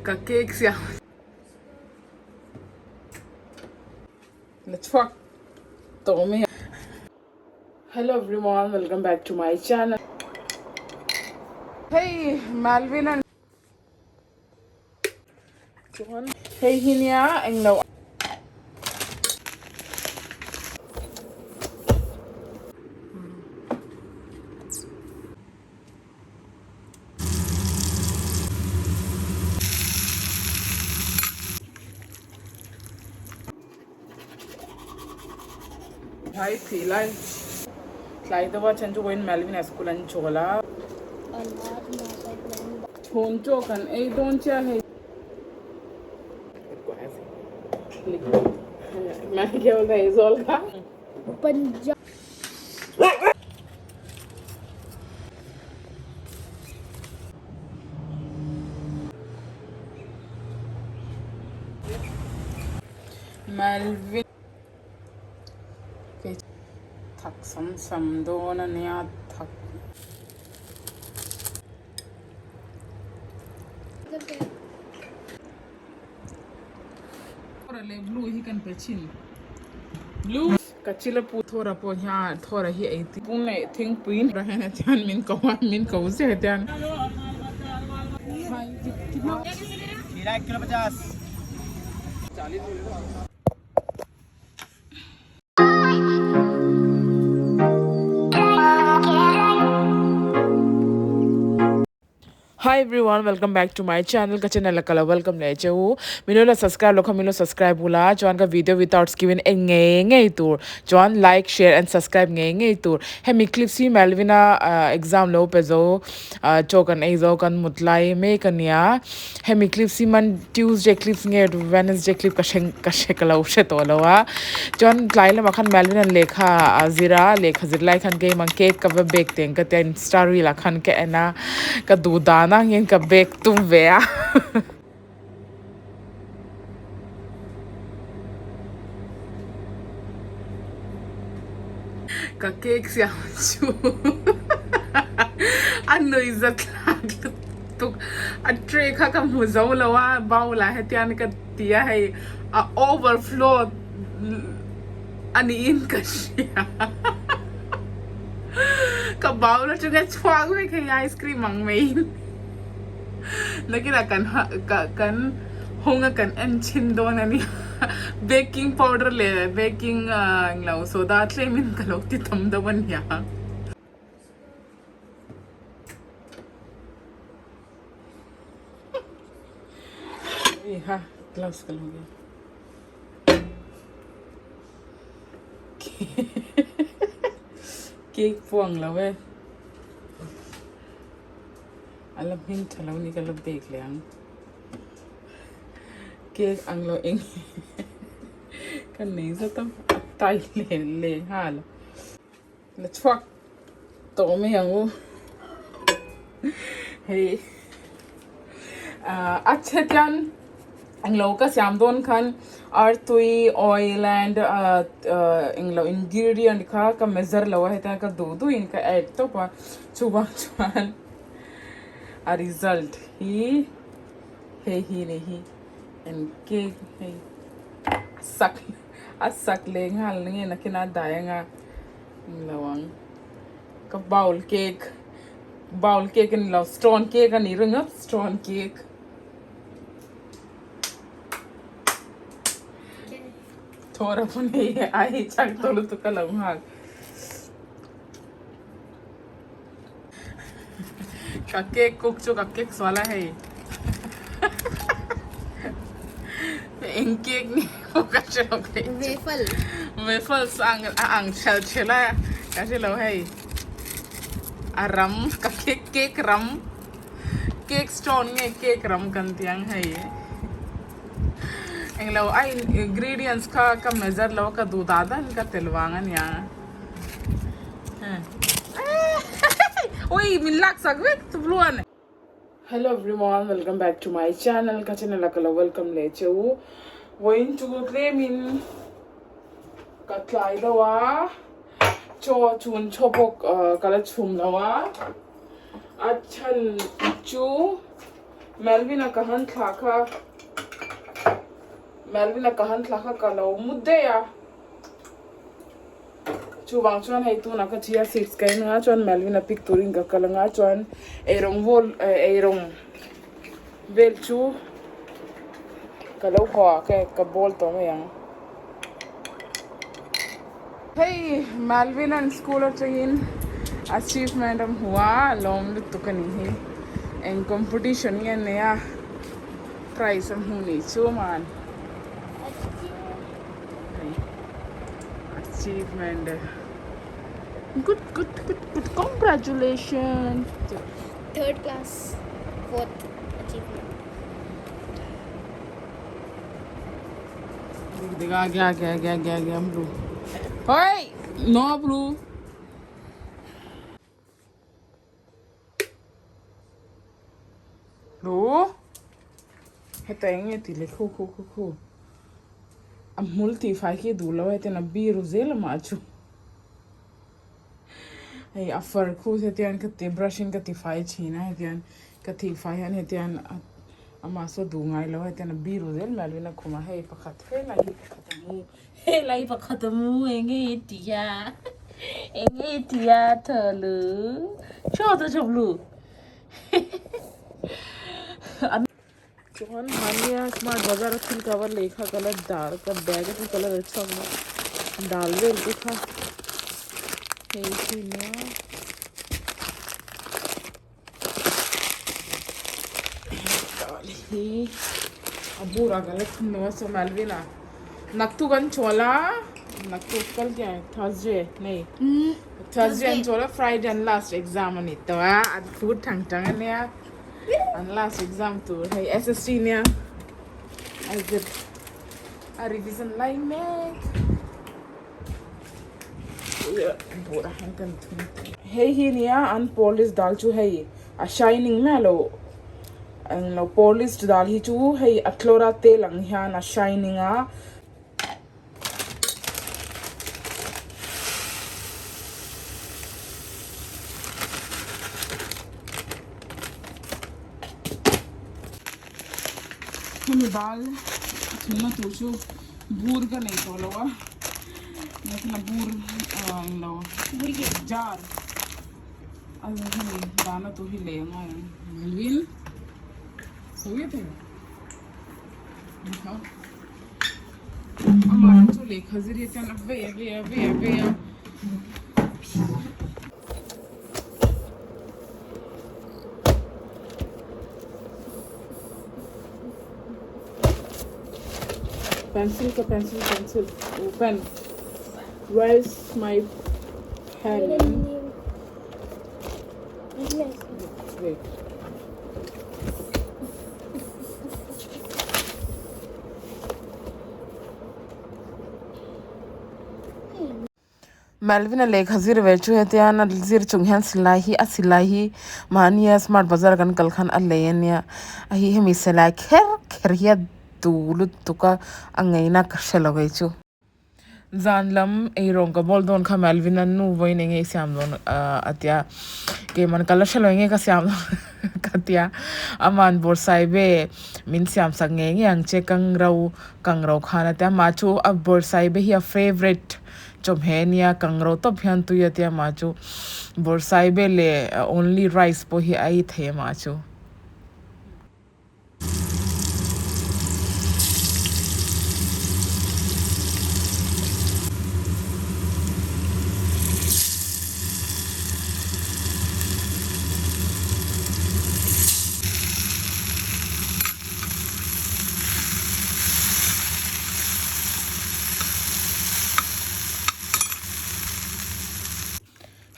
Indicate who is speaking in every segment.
Speaker 1: Ka cake siam la chhuak tawh mai a. Hello everyone welcome back to my channel. Hei Malvin an chuan hei hi nia englo Hlai phih lai tlai deuh a then chu vawiin Melvin a school an chawl a. Chhun chaw kan ei dawn chiah hei. Melvin thak sam sam dawn a nia thak. Thawra leh blue hi kan pe thin blue ka chil a pu thawra pawh hian thawra hi ei ti pum leh thingpui hian chuan min ko a min ko zet hian. Hi everyone welcome back to my channel ka channel a ka lo welcome leh che u milo la subscribe lo kha milo subscribe bula chuan ka video without skipping en ngei ngei tur chuan like share and subscribe ngei ngei tur hemi clips hi Melvin a exam lo pe zo chaw kan ei zo kan mut lai mek ania hemi clips hi man Tuesday clips nge Wednesday clip ka hre ka hre ka lo hre tawh lo a chuan tlai lamah khan Melvin an lehkha a zir a lehkha zir lai khan keimah cake ka va bake teng ka tia insta reel ah khan ka en a ka duh dan ang hian ka bake tum ve a. Ka cake siam chu a nuihza thlak lutuk a tray kha ka hmu zo lo a bowl ah hetiang ka ti a hei a overflow a niin ka hria ka bowl atanga chhuak vek hei ice cream ang mai in nakinah kan kan hung a kan en chhin dawn a nia baking powder leh baking englo soda tlem in ka lo ti tam deuh a nia. Ha gloves ka lo nge cake pawh ang lo e a la hming tha lo ni ka la bake leh ang cake ang lo eng ka nei zat a a tai leh leh nghal. La chhuak tawh mai ang u. Hei a chhetian englo ka siam dawn khan artui oil and englo ingredient kha ka measure lo a hetiang ka duh duh in ka add tawp a chuvang chuan a result hi hei hi ni hi en cake hei sak. A sak leh nghal nge nakin a dai anga ni lo ang ka bowl cake bowl cake a ni lo stone cake a ni ringawt stone cake thawra pawh nei a ei chak tawh lutuk a lo nghak ka cake cook chu ka cake sual a hei eng cake nge pawh ka hre lo phei chu
Speaker 2: Waffle
Speaker 1: waffles a ang a ang chhel chhel a ka hre lo hei a ram ka cake cake ram cake stone nge cake ram kan tih ang hei englo a ingredients kha ka measure lo a ka duh dah dan ka tel vang a nia. Ui min lak sak vek chu Bluan. Hello everyone welcome back to my channel ka channel a ka lo welcome leh che u vawiin chu tlemin ka tlai deuh a chaw chhun chaw bawk ka la chhum lo a a chhan chu. Melvin-a ka han thlah kha Melvin-a ka han thlah kha ka lo mu daih a chuvang chuan hei tunah ka chia seeds ka en anga chuan Melvin-a pick turin ka kal anga chuan eirawng vawl eirawng vel chu ka lo haw a ka bawl tawh mai ang. Hei Malvin an school atangin achievement a hmu a lawm lutuk a nih hi eng competition nge an nei a prize a hmu nih chu man hei achievement good good good good congratulation
Speaker 2: Third class fourth achievement.
Speaker 1: देख आ गया गया गया गया गया blue ओए no blue blue heta eng nge tih leh khu khu khu khu a hmul tih fai khi duh lo a hetiang a biru zel amah chu hei a far khu hetiang ka ti brush in ka ti fai thin a hetiang ka tih fai hian hetiang a amah saw duh ngai lo a hetiang a biru zel mai lovin a khum a hei pakhat helai hi pakhat a mu helai pakhat a mu eng nge i tih a eng nge i tih a thaw lu chaw chu chawp lu chuan mahnia smart bazar a thil ka va lei kha ka la dar ka bag atang ka la la chhuak a dal vel te kha hei hi nia. Dal hi a burah ka la thun lo a saw Malvina naktuk an chawl a naktuk kal te Thursday nei Thursday an chawl a Friday an last exam a ni tawh a an phur thang thang a nia. An last exam tur hei SSC nia a zir a revision lai mek buh ah hian kan thun hei hi nia an polish dal chu hei a shining miah lo englo polish dal hi chu hei a tlawr a tel ang hian a shining a. Hemi dal a thunna tur chu bur ka nei tawh lo a nge bur englo jar a hemi dahna tur hi lei a ngai ang Melvin sawi thei. Amah chu lehkha zir hi chuan a vei a vei a vei a vei a. Pencil ka pencil pencil oh pen where is my pen wait. Melvin-a lehkha zir ve chu hetian a zir chung hian silai hi a silai hi mahnia smart bazar kan kal khan a lei ania a hi hemi silai kher kher hi a duh lutuk a a ngeina ka hre lo kei chu. Zan lam eirawng ka bawl dawn kha Melvin a nu vawiin enge i siam dawn a tia keiman ka la hre lo enge ka siam dawn ka tia aman bawrhsaibe min siam sak ngei ngei ang che kangro kangro khan a tia amah chu a bawrhsaibe hi a favourite chawhmeh ania kangro tawp hian tui a tia amah chu bawrhsaibe leh only rice pawh hi a ei thei amah chu.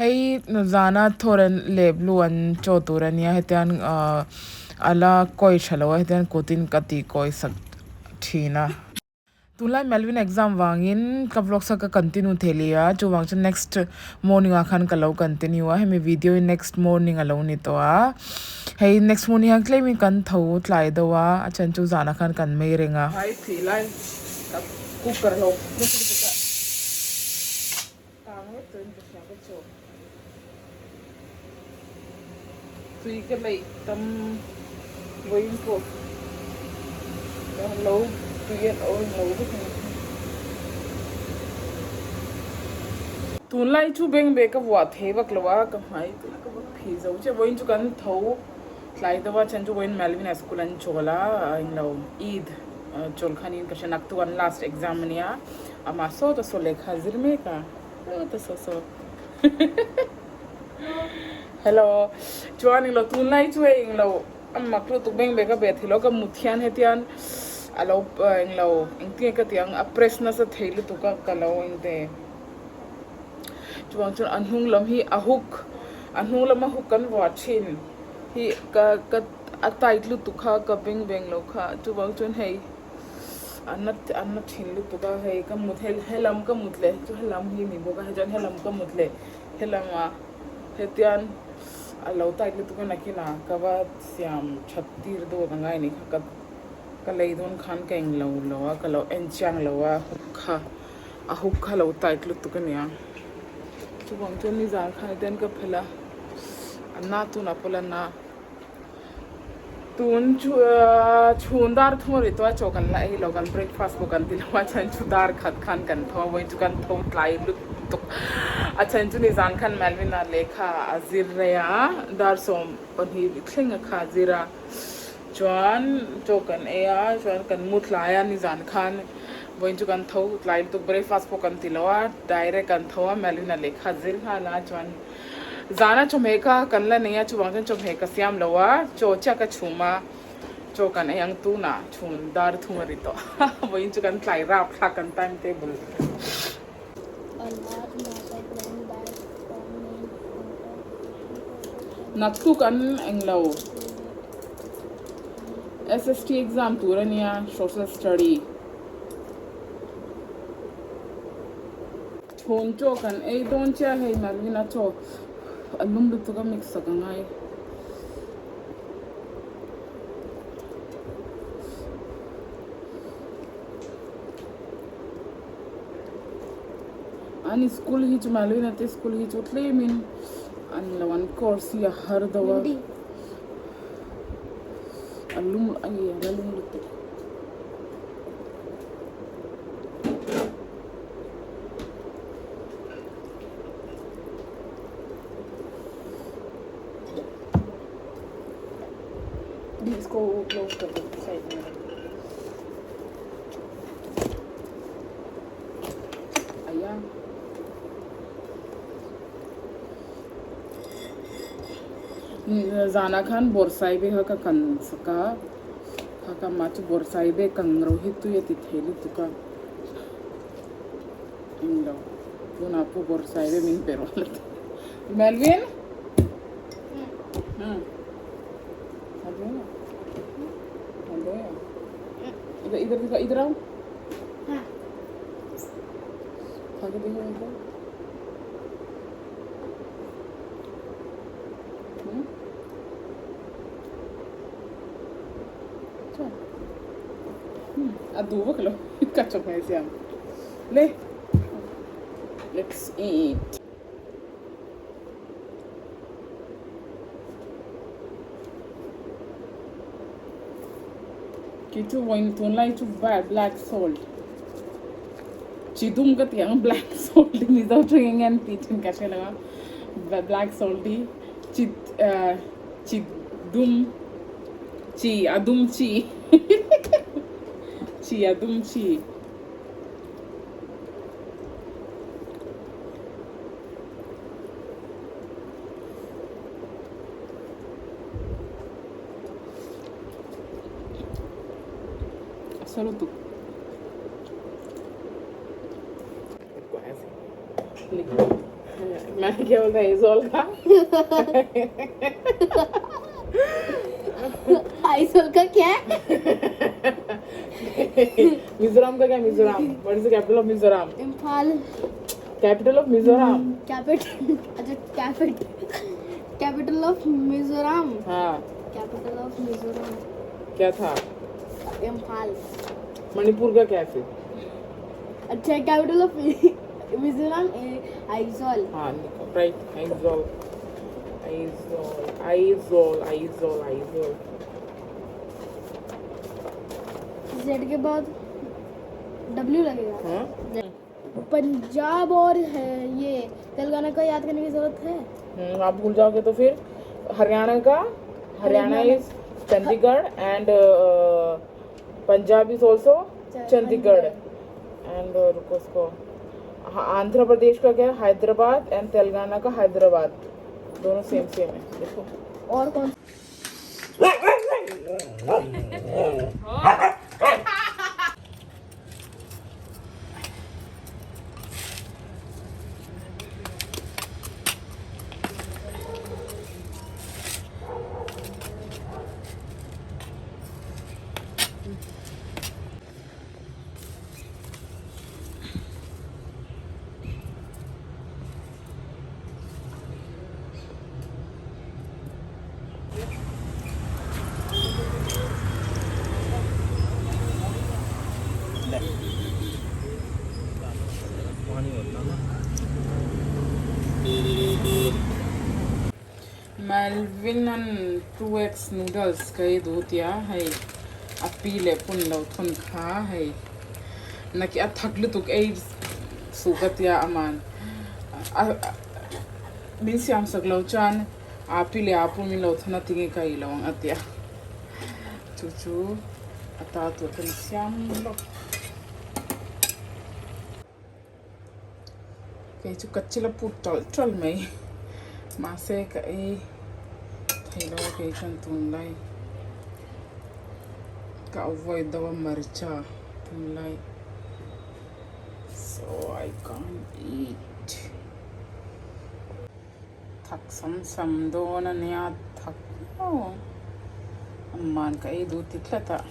Speaker 1: Hei zana thawren leh blue an chaw tur a nia hetiang ahh a la kawi tha lo a hetiang kutin ka tih kawi sak thin a. Tunlai Melvin exam vangin ka vlog sa ka continue thei leh a chuvang chuan next morning ah khan ka lo continue a hemi video hi next morning a lo ni tawh a hei next morning hian tlem in kan tho tlai deuh a a then chu zanah khan kan mei reng a. Tang vek turin ka hria ka chaw. Tui ka leih tam. Vawiin pawh lo tui an awm lo vek a ni. Tunlai chu bengbeh ka vuah thei vak lo a, ka hmai tuna ka va phih zo chiah. Vawiin chu kan tho tlai deuh a, chhan chu vawiin Melvin-a school an chawl a, englo Eid chawl khan in ka hria naktuk an last exam a nia, amah sawt a saw lehkha zir mek a, sawt a saw saw. Hello, chuan englo tunlai chu hei englo a mak lutuk beng bek a be thei lo ka mut hian hetian a lo englo engtinge ka tih ang a press nasa thei lutuk a ka lo engte chuvang chuan a hnung lam hi a hook a hnung lama hook kan vuah thin hi ka ka a tight lutuk kha ka beng beng lo kha chuvang chuan hei. A na a na thin lutuk a hei ka mut he helam ka mut leh chu helam hi ni bawk a hei chuan helam ka mut leh helama hetian a lo tight lutuk a nakinah ka va siam that tir dawt a ngai a nih kha ka ka lei dawn khan ka englo lo a ka lo en chiang lo a hook kha a hook kha lo tight lutuk a nia chuvang chuan nizan khan hetian ka phelh a a na tunah pawh la na. Tun chu chhun dar thum a ri tawh a chaw kan la ei lo kan breakfast pawh kan ti lo a chhan chu dar khat khan kan tho a vawiin chu kan tho tlai lutuk a chhan chu nizan khan Melvin-a lehkha a zir rei a dar 12 thleng a kha a zir a chuan chaw kan ei a chuan kan mu tlai a nizan khan vawiin chu kan tho tlai lutuk breakfast pawh kan ti lo a direct kan tho a Melvin-a lehkha a zir nghal a chuan. Zana chawhmeh kha kan la nei a, chuvang chuan chawhmeh ka siam lo a, chaw chiah ka chhum a, chaw kan ei ang tunah chhun dar thung a ri tawh a, vawiin chu kan tlai rap thlak kan time table. Naktuk an englo SST exam tur a nia, social study. Chhun chaw kan ei dawn chiah hei Melvin-a chaw a lum lutuk a mix sak a ngai. An school hi chu Melvin-a te school hi chu tlemin an lo an course hi a har deuh a. A lum a ni a la lum lutuk. इसको close कर दो side में आया zana khan bawrhsai ve kha ka kan sak a kha ka mah chu bawrhsai ve kang ro hi tui a ti thei lutuk a englo tunah pawh bawrhsai ve min pe rual a ti Melvin इधर इधर इधर आओ खा के देखो एक बार A duh vak lo ka chawhmeh siam le let's eat. Kei chu vawiin tunlai chu black salt chi dum ka ti ang black salt hi mizo tawngin nge an tih thin ka hre lo a black salt hi chi chi dum chi a dum chi chi a dum chi. Solo tú. मैं क्या बोलता है आइजोल का
Speaker 2: आइसोल का क्या है
Speaker 1: मिजोरम का क्या Mizoram what is the capital of Mizoram
Speaker 2: Imphal
Speaker 1: capital of Mizoram
Speaker 2: capital अच्छा capital capital of Mizoram
Speaker 1: हाँ
Speaker 2: कैपिटल ऑफ मिजोरम
Speaker 1: क्या था
Speaker 2: इम्फाल
Speaker 1: मणिपुर का क्या है फिर
Speaker 2: अच्छा कैपिटल ऑफ मिजोरम आइजोल
Speaker 1: हाँ राइट आइजोल आइजोल आइजोल आइजोल आइजोल
Speaker 2: Z के बाद डब्ल्यू लगेगा। पंजाब और है ये तेलंगाना का याद करने की जरूरत है?
Speaker 1: आप भूल जाओगे तो फिर हरियाणा का, Haryana is Chandigarh and Punjab is also Chandigarh and रुको उसको आंध्र प्रदेश का क्या है हैदराबाद एंड तेलंगाना का हैदराबाद, दोनों सेम सेम है देखो।
Speaker 2: और कौन?
Speaker 1: Melvin an 2x noodles ka ei duh tia hei a pi leh pun lo thun kha hei naki a thak lutuk ei suh ka tia aman a min siam sak lo chuan a pi leh a pu min lo thun a tinge ka ei lo ang a tia chu chu a ta tur kan siam lawk. Kei chu ka chil a put tawlh tawlh mai mahse ka ei thei lo a kei chuan tunlai ka avoid deuh a marcha tunlai so I can't eat thak sam sam dawn a nia thak viau ang aman ka ei duh ti tlat a.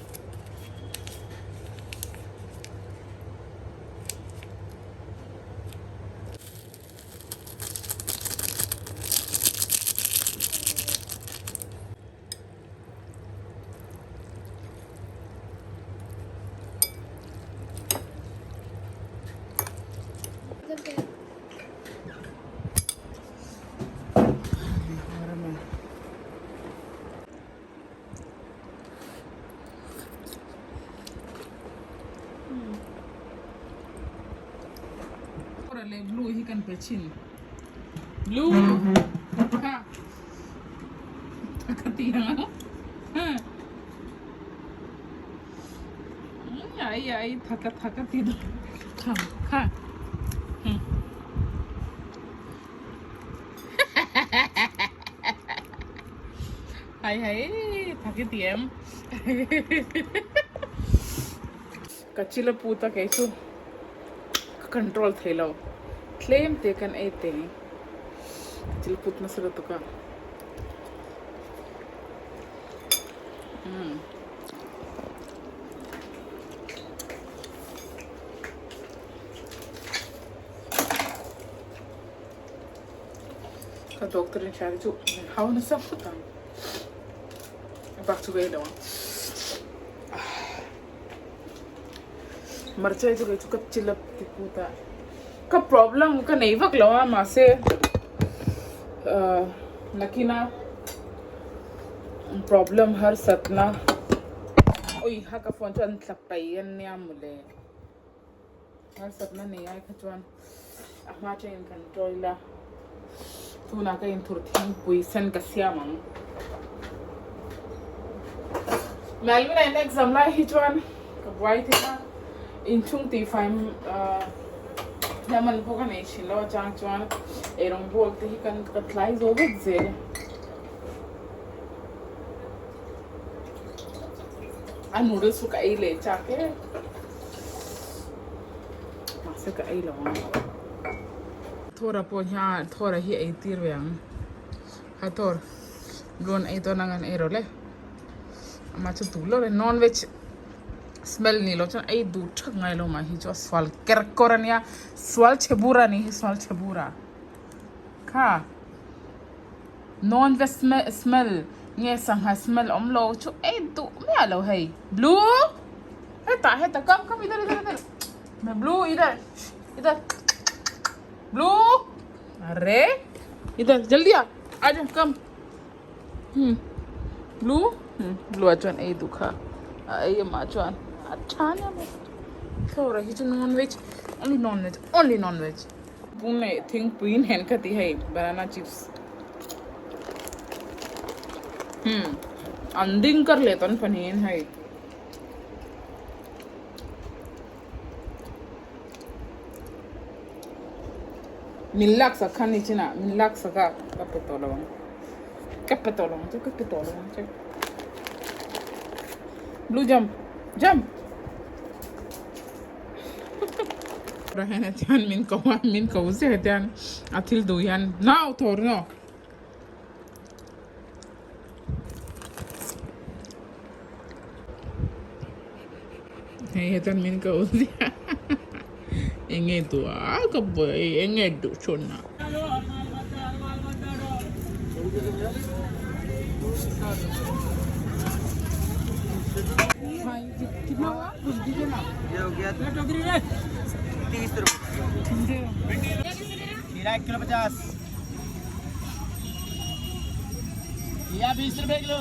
Speaker 1: Thawra leh blue hi kan pe thin. Blue kha ka ti ang a. Ai ai thaka thaka ti dawn. Kha kha. Hai hai thak i ti em. Ka chil a put a kei chu ka control thei lo tlem te kan ei teng ka chil put nasa lutuk a umm. Ka doctor in hria te chu min hau nasa phawt ang bak chu ka ei lo ang. Marchai chu kei chu ka chil a ti put a ka problem ka nei vak lo a mahse ahh nakina problem harsatna ui ha ka phone chu an tla paih a nia mawle harsatna nei ai kha chuan a hma atangin kan tawi la tunah ka inthur thingpui sen ka siam ang Melvin a in exam lai hi chuan ka buai thei a inchhung tihfai ahh hian man pawh ka nei thin lo atang chuan eirawng bawl te hi kan ka tlai zo vek zel. A noodles chu ka ei leh chak e. Mahse ka ei lo ang. Thawra pawh hian thawra hi ei tir ve ang. Ha thawr rawn ei dawn ang an ei rawh le. Amah chu duh lo e non veg smell ni lo chuan ei duh thak ngai lo mah hi chu a sual ker kawr a nia. Sual chhe bur a ni hi sual chhe bur a. Kha. Non veg smell nge sangha smell awm lo chu ei duh miah lo hei blue hetah hetah come come idhar idhar idhar blue idhar idhar blue arey idhar jaldi aa aaja come hmm blue hmm blue ah chuan ei duh kha a ei amah chuan. a tha nia maw Thora hi chu non veg only non veg only non veg pum leh thingpui nen ka ti hei banana chips hmm an ding kar leh tawn pahnihin hei. Min laksak kha ni chinah min laksak a ka pe tawh lo ang ka pe tawh lo ang che ka pe tawh lo ang che blue jump jump Rahen a chuan min ko a min ko ziah hian a thil duh hian nau thaw ri naw. Hei hetan min ko ziah eng nge duh a ka buai eng nge duh chhun a.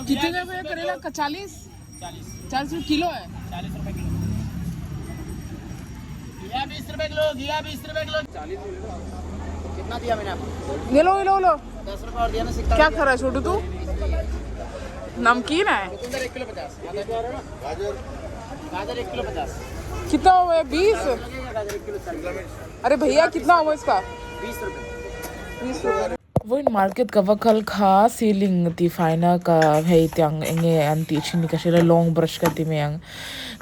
Speaker 1: कितने का भैया करेला का चालीस चालीस रुपये किलो है
Speaker 3: चालीस रुपए किलो घिया बीस रुपए किलो घिया बीस रुपए किलो कितना दिया मैंने आपको
Speaker 1: ये लो ये लो लो
Speaker 3: दस रुपए और दिया ना सिक्का
Speaker 1: क्या खा रहा है छोटू तू नमकीन है
Speaker 3: चुकंदर एक किलो पचास गाजर गाजर एक किलो पचास
Speaker 1: कितना हुआ है बीस
Speaker 3: लगेगा गाजर एक किलो चालीस
Speaker 1: अरे भैया कितना हुआ इसका
Speaker 3: बीस रुपए
Speaker 1: बीस रुपये Vawiin market ka va kal kha ceiling ti faina ka hei tiang eng nge an tih thin ni ka hria long brush ka ti mai ang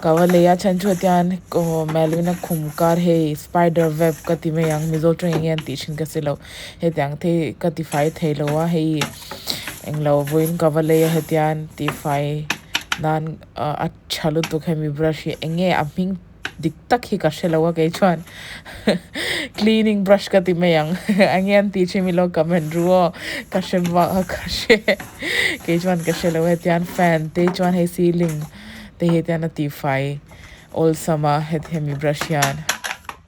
Speaker 1: ka va lei a chhan chu hetian aw Melvin a khum kar hei spider web ka ti mai ang mizo tawng eng nge an tih thin ka si lo hetiang te ka ti fai thei lo a hei englo vawiin ka va lei a hetian ti fai nan a tha lutuk hemi brush hi eng nge a hming. Dik tak hi ka hre lo a kei chuan cleaning brush ka ti mai ang eng nge an tih thin milo comment ru aw ka hre vak a ka hre kei chuan ka hre lo hetiang fan te chuan hei ceiling te hi hetiang a tihfai awlsam a hemi brush hian.